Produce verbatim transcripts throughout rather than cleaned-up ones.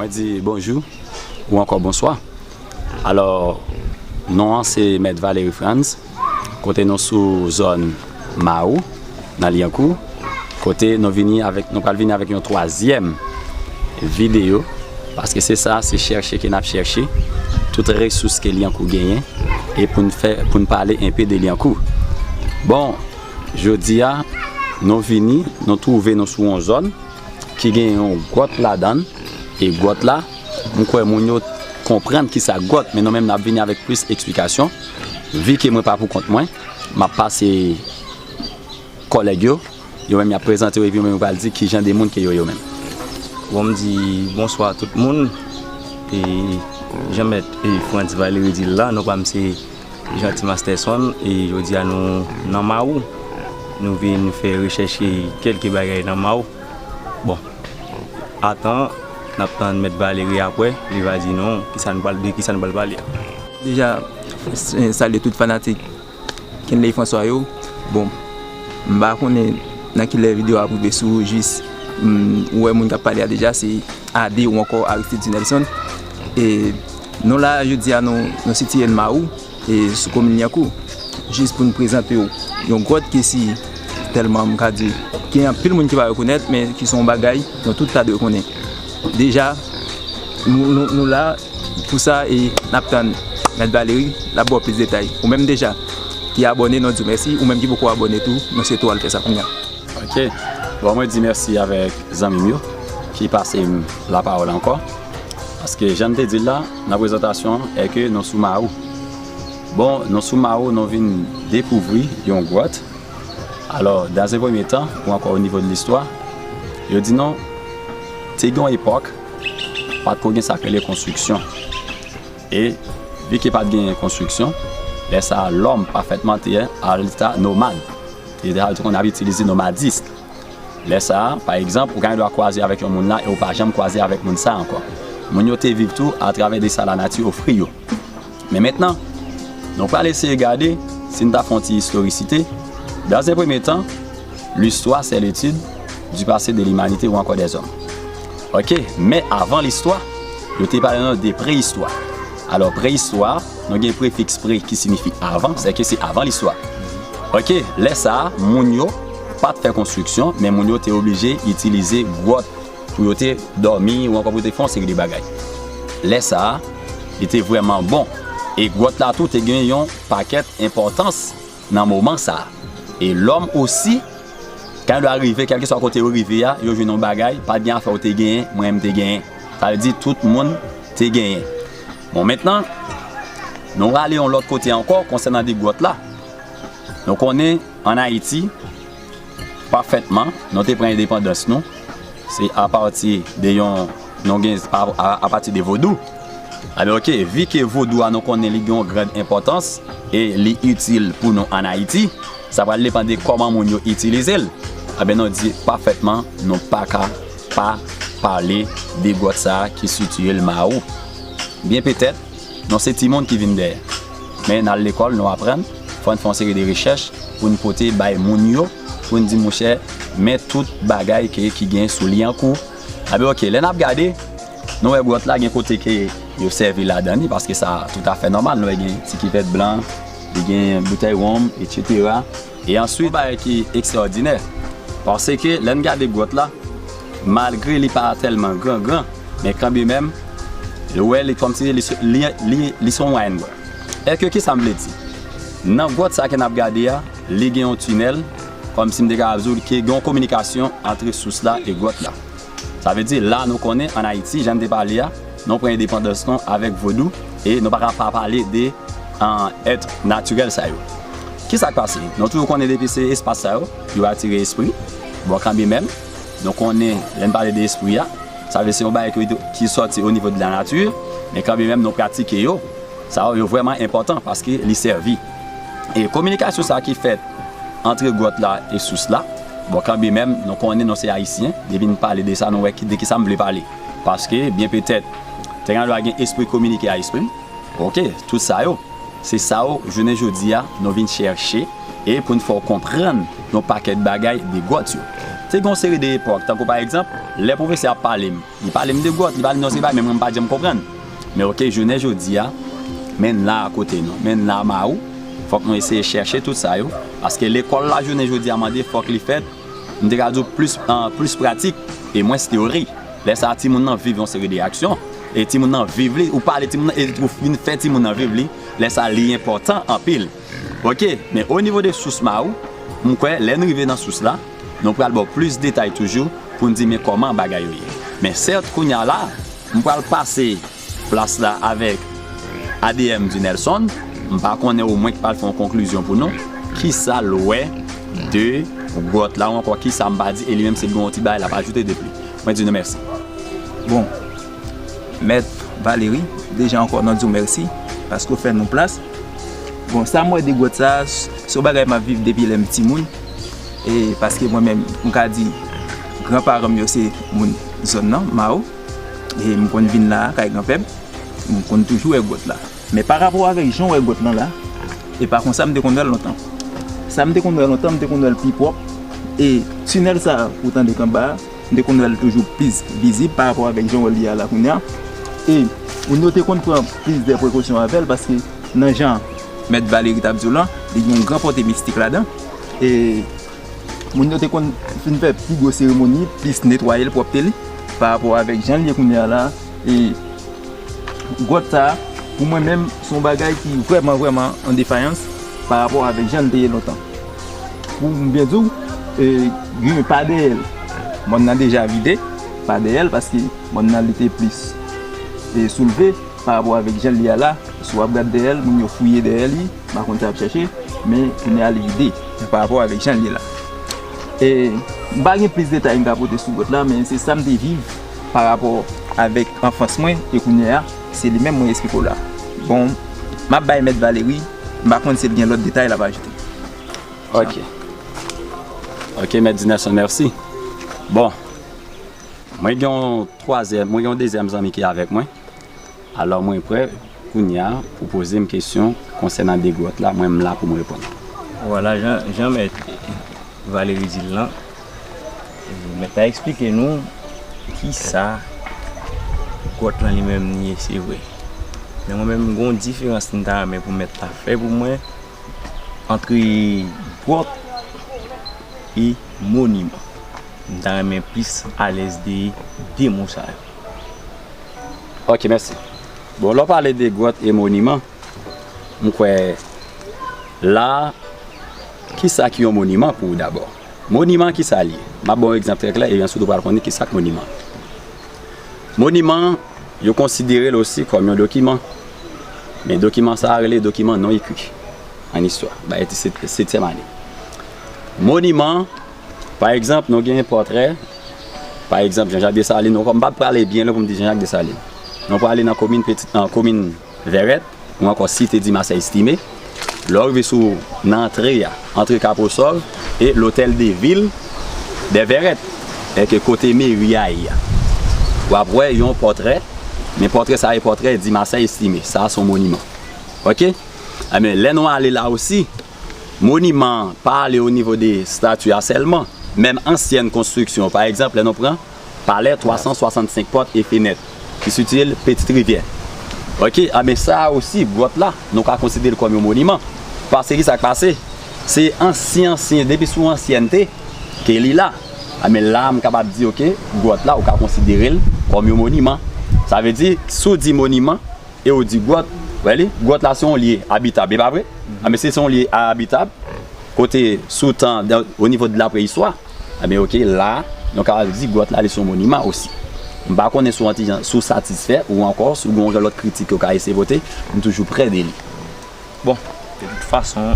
Di bonjou ou ankò bonswa. Alò, non an se Mèt Valery Frantz, kote nou sou zòn Mawou, nan Lyankou, kote nou vini avèk, nou pral vini avèk yon twazyèm videyo, paske se sa, se chèche ke n ap chèche tout resous ke Lyankou genyen, e pou n fè, pou n pale enpe de Lyankou. Bon, jodi a, nou vini, nou twouve nou sou yon zòn ki gen yon gwòt ladan l, e gwòt la, m kwè moun yo konprann kisa gwòt, men nou menm n ap vini avèk plis eksplikasyon. Vi ke mwen pa pou kont mwen, m ap pase kòlèg yo, yo menm y ap prezante yo, epi yo menm yo pral di kijan de moun ke yo yo menm. Bon, m di bonswa tout moun. E jan mèt, e, Frantz Valery di l la, non pa m se Jeanty Masterson, e jodi a nou nan Mawou. Nou vin fè rechèche kèlke bagay nan Mawou. Bon, atan, n ap tann Mèt Valery apre, li va di nou kisa n pral, de kisa n pral pale a. Deja, s-, salye tout fanatik Kenley François yo. Bon, m pa konnen nan kilè videyo a ap rive sou ou, jis, mm, ou wè moun k ap pale a deja, se Ade ou ankò Aristide Nelson. E nou la, jodi a, nou, nou sitiye n Mawou, e sou komin Lyankou. Jis pou n prezante w yon gwòt ke si tèlman m ka di, gen anpil moun ki pa rekonèt, men ki se yon bagay nou tout ta dwe konnen. Deja, nou, nou, nou la pou sa e n ap tann Mèt Valery, l ap ba w plis detay. Ou menm deja ki abòne, nou di w mèsi. Ou menm ki poko abòne tou, nou swete w al fè sa kounye a. Ok. Bon, mwen di mèsi avèk zanmi m yo ki pase m lapawòl ankò. Paske jan m te di l la, nan prezantasyon an, e ke nou sou Mawou. Bon, nou sou Mawou, nou vin dekouvri yon gwòt. Alò, dans un premier temps, ou ankò o nivo de listwa, yo di nou, te gen yon epòk, pa t ko gen sa k rele konstriksyon. E, vi ke pa t gen konstriksyon, lè sa a, lòm pafètman te an leta nomad. E, te konn ap itilize nomadis. Lè sa a, pa egzanp, ou ka gen dwa kwaze avèk yon moun la e ou pa janm kwaze avèk moun sa a ankò. Moun yo te viv tou atravè de sa lanati ofri yo. Men mentnan, nou pral eseye gade si n ta fè yon ti istorisite. Dans un premier temps, l'histoire, c'est l'étude du passé de l'humanité ou encore des hommes. Ok, men avan listwa, yo te pale nou de preyistwa. Alò, preyistwa, nou gen prefiks pre ki siyifi avan, sèke se avan listwa. Ok, lè sa a, moun yo pa t fè konstriksyon, men moun yo te oblije itilize gwòt pou yo te dòmi ou ankò pou yo te fè yon seri de bagay. Lè sa a, li te vrèman bon. E gwòt la tou te gen yon pakèt enpòtans nan moman sa a. E lòm osi, kan yo dwa rive, kèlkeswa kote yo rive a, yo jwenn yon bagay, pa t gen afè ou te genyen, mwen menm te genyen. Sa vle di tout moun te genyen. Bon, mentnan, nou rale yon lòt kote ankò konsènan de gwòt la. Nou konnen, ann Ayiti, pafètman, nou te pran endepandans nou, se apati de yon, nou gen, a, a, apati de vodou. Alò ke, vi ke vodou a nou konnen li gen yon gran enpòtans e li itil pou nou ann Ayiti, sa pral depann de kòman moun yo itilize l. Enben, nou di pafètman, nou pa ka pa pale de gwòt sa a ki sitiye l Mawou. Byen petèt, nou se timoun ki vin dèyè. Men n al lekòl, nou aprann, fò n fè yon seri de rechèch pou n pote bay moun yo, pou n di, monchè, men tout bagay ke, ki gen sou Lyankou. Enben, ok, lè n ap gade, nou wè gwòt la gen kote ke yo sèvi ladan li, paske sa toutafè nòmal. Nou wè gen ti kivèt blan, li gen boutèy wonm, etsetera. E answit, yon bagay ki ekstraòdinè, paske lè n gade gwòt la, malgre li pa tèlman gran, gran, men kanmenm, ou wè li kòmsi li, li, li, li se yon mwayèn gwòt. Èske kisa m vle di? Nan gwòt sa ke n ap gade a, li gen yon tinèl, kòmsi m te kapab di w ke gen yon kominikasyon ant resous la e gwòt la. Sa vle di, la nou konnen, ann Ayiti, jan n te pale a, nou pran endepandans nou avèk vodou, e nou pa ka pa pale de, an, èt natirèl sa yo. Kisa k pase? Nou toujou konnen depi se espas sa yo, yo atire espri. Bon, kanmenm, nou konnen, lè n pale de espri a, sa vle se yon bagay ki, ki sòti o nivo de la nati, men kanmenm nou pratike yo. Sa yo, yo vrèman enpòtan paske li sèvi. E kominikasyon sa ki fèt ant gwòt la e sous la, bon, kanmenm, nou konnen nou se Ayisyen, depi n pale de sa, nou wè ki, de kisa m vle pale. Paske, byen petèt, te gen dwa gen espri kominike a espri. Ok, tout sa yo, se sa yo, jounen jodi a, nou vin chèche, e pou n fè w konprann yon pakèt bagay de gwòt yo. Te gen yon seri de epòk, tankou pa egzanp, lè pwofesè ap pale m, li pale m de gwòt, li pale m de yon seri bagay, men mwen m pa t janm konprann. Men oke, jounen jodi a, men n la a kote nou, men n la a Mawou, fòk nou eseye chèche tout sa yo, paske lekòl la jounen jodi a mande fòk li fèt, m te ka di w plis, an, plis pratik e mwens teyori. Lè sa a, timoun nan viv yon seri de aksyon, e timoun nan viv li, ou pale timoun nan, e ou fin fè timoun nan viv li, lè sa a, li enpòtan anpil. Oke, men o nivo de sous Mawou, m kwè, lè n rive nan sous la, nou pral ba w plis detay toujou pou n di men kòman bagay yo ye. Men sèt, kounye a la, m pral pase plas la avèk A D M Dinelson. M pa konnen, ou mwen ki pral fè yon konklizyon pou nou. Kisa l wè de gwòt la, ou ankò kisa m pa di, e li menm se l gen yon ti bagay l ap ajoute de pli. Mwen di nou mèsi. Bon, Mèt Valery, deja ankò n ap di w mèsi paske w fè nou plas. Bon, sa m wè de gwòt sa, se yon bagay m ap viv depi lè m timoun. E paske mwen menm, m ka di, granparan m yo se moun zòn nan, Mawou. E m konn vin la a, kay granpè m, m konn toujou wè gwòt la. Men parapò avèk jan w wè gwòt lan la, e pa konsa m te konn wè l lontan. Sa m te konn wè lontan, m te konn wè l pi pwòp. E tinèl sa a, ou tande k anba a, m te konn wè l toujou plis vizib parapò avèk jan w wè l ye a la kounye a. E moun yo te konn pran plis de prekosyon avè l, paske nan jan Mèt Valery t ap di w lan, li gen yon gran pòte mistik ladan. E moun yo te konn fin fè pi gwo seremoni, plis netwaye l, pwòpte li, parapò avèk jan l ye kounye a la. E gwòt sa a, pou mwen menm, se yon bagay ki vrèman, vrèman an defayans parapò avèk jan l te ye lontan. Pou m byen di w, e, gen pa dèyè l, mòn nan deja vide, pa dèyè l, paske mòn nan li te plis e, soulve parapò avèk jan l ye a la. Si w ap gad dèyè l, moun yo fouye dèyè li, m pa konn sa y ap chèche, men kounye a li vide parapò avèk jan l ye la. E m pa gen plis detay m ka pote sou gwòt la, men se sa m te viv parapò avèk anfans mwen, e kounye a, se li menm mwen esplike w la. Bon, m ap bay Mèt Valery, m pa konn si l gen lòt detay l ap ajoute. Ok. Ok, Mèt Dinelson, mèsi. Bon, mwen gen yon twazyèm, mwen gen yon dezyèm zanmi ki avèk mwen. Alò, mwen prè, kounye a, pou poze m kesyon konsènan de gwòt la, mwen m la pou m reponn. Vwala, jan, jan Mèt Valery di l lan, Mèt la eksplike nou kisa gwòt lan li menm li ye, se vre. Men mwen menm, m gen yon diferans m ta renmen pou Mèt la fè pou mwen antre gwòt e moniman. M ta renmen plis alèz de de mo sa yo. Ok, mèsi. Bon, lè w pale de gwòt e moniman, m kwè la, kisa ki yon moniman pou w dabò? Moniman, kisa l ye? M ap ba w yon egzanp trè klè e answit ou pral konnen kisa k moniman. Moniman, yo konsidere l osi kòm yon dokiman. Men dokiman sa a rele dokiman non ekri an istwa, bay eti setyèm ane. Moniman, pa egzanp, nou gen pòtrè, pa egzanp, Jean-Jacques Dessalines, nou, m p ap prale byen lwen pou m di Jean-Jacques Dessalines. Nou prale nan komin Petit, nan komin Vèrèt, ou ankò site Dimasè Estimé. Lè w rive sou, nan antre a, antre Kaposòv e Lotèl de Vil dè Vèrèt, èk kote meri a ye a, w ap wè yon pòtrè, men pòtrè sa a e pòtrè Dimasè Estimé. Sa a se yon moniman. Ok? Enben, lè nou ale la osi, moniman an pa ale o nivo de stati a sèlman. Menm ansyèn konstriksyon, pa egzanp, lè nou pran Palè twa san swasannsenk pòt e fenèt, ki sitiye l Petite Rivière. Ok, enben sa a osi, gwòt la, nou ka konsidere l kòm yon moniman. Paske kisa k pase? Se ansyen, ansyen, depi sou ansyènte ke li la. Enben la, m kapab di, ok, gwòt la, ou ka konsidere l kòm yon moniman. Sa vle di, si w di moniman, e ou di gwòt, wè li, gwòt la se yon lye abitab, e pa vre? Enben si se yon lye abitab, kote sou tan, o nivo de lapreyistwa, enben ok, la, nou kapab di gwòt la, li se yon moniman osi. M pa konnen si w an ti jan, si w satisfè ou ankò, si w gen yon lòt kritik ke w ka eseye pote, m toujou prè de li. Bon, de tout fason,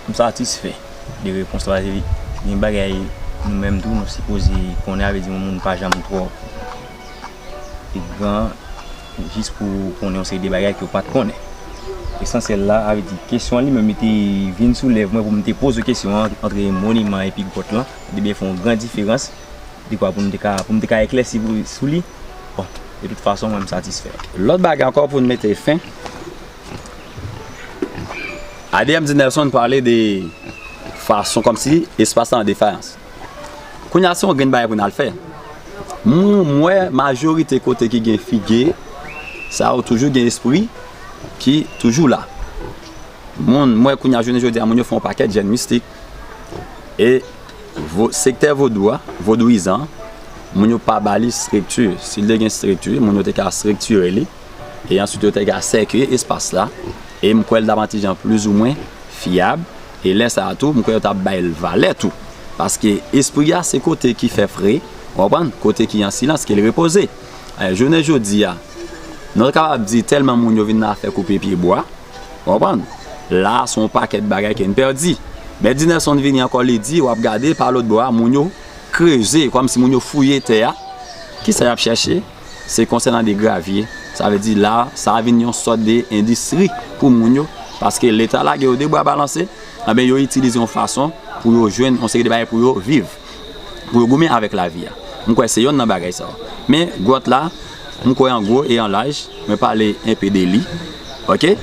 m satisfè de repons la, paske gen bagay nou menm tou, nou sipoze konnen, sa vle di yon moun pa janm twò gran jis pou konnen yon seri de bagay ke w pa t konnen. Esansyèl la, sa vle di, kesyon an li menm, li te vin sou lèv mwen pou m te poze kesyon an, antre moniman epi gwòt lan, li te byen fè yon gran diferans, dekwa pou m te ka, pou m te ka eklèsi sou li. Bon, de tout fason, mwen, m satisfè. Lòt bagay ankò pou n mete fen, A D M Dinelson pale de fason kòmsi espas la an defayans. Kounye a se yon grenn bagay pou n al fè. Moun, m wè majorite kote ki gen figi, sa yo toujou gen espri ki toujou la. Moun, m wè kounye a jounen jodi a, moun yo fè yon pakèt jèn mistik. E vo, sektè vodou a, vodouyizan, moun yo pa ba li estrikti. Si l te gen estrikti, moun yo te ka estriktire li. E answit, yo te ka sèkile espas la. E m kwè l t ap antijan plizoumwen fyab. E lè sa a tou, m kwè yo t ap bay l valè tou. Paske espri a se kote ki fè fre, w konprann? Kote ki an silans, ke l repoze. E, jounen jodi a, nou kapab di tèlman moun yo vin nan afè koupe pye bwa, w konprann? La a, se yon pakèt bagay ke n pèdi. Bèdi Nèlson vini ankò, li di, w ap gade pa lòt bò a, moun yo kreze, kòmsi moun yo fouye tè a. Kisa y ap chèche? Se konsènan de gravye. Sa vle di la, sa a vin yon sòt de endistri pou moun yo, paske Leta lage yo de bra balanse, anben yo itilize yon fason pou yo jwenn yon seri de bagay pou yo viv, pou yo goumen avèk lavi a. M kwè se yonn nan bagay sa yo. Men gwòt la, m kwè an gwo e an laj, mwen pale enpe de li, oke?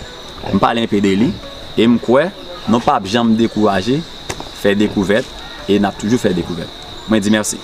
M pale enpe de li, e m kwè nou p ap janm dekouraje fè dekouvèt, e n ap toujou fè dekouvèt. Mwen di mèsi.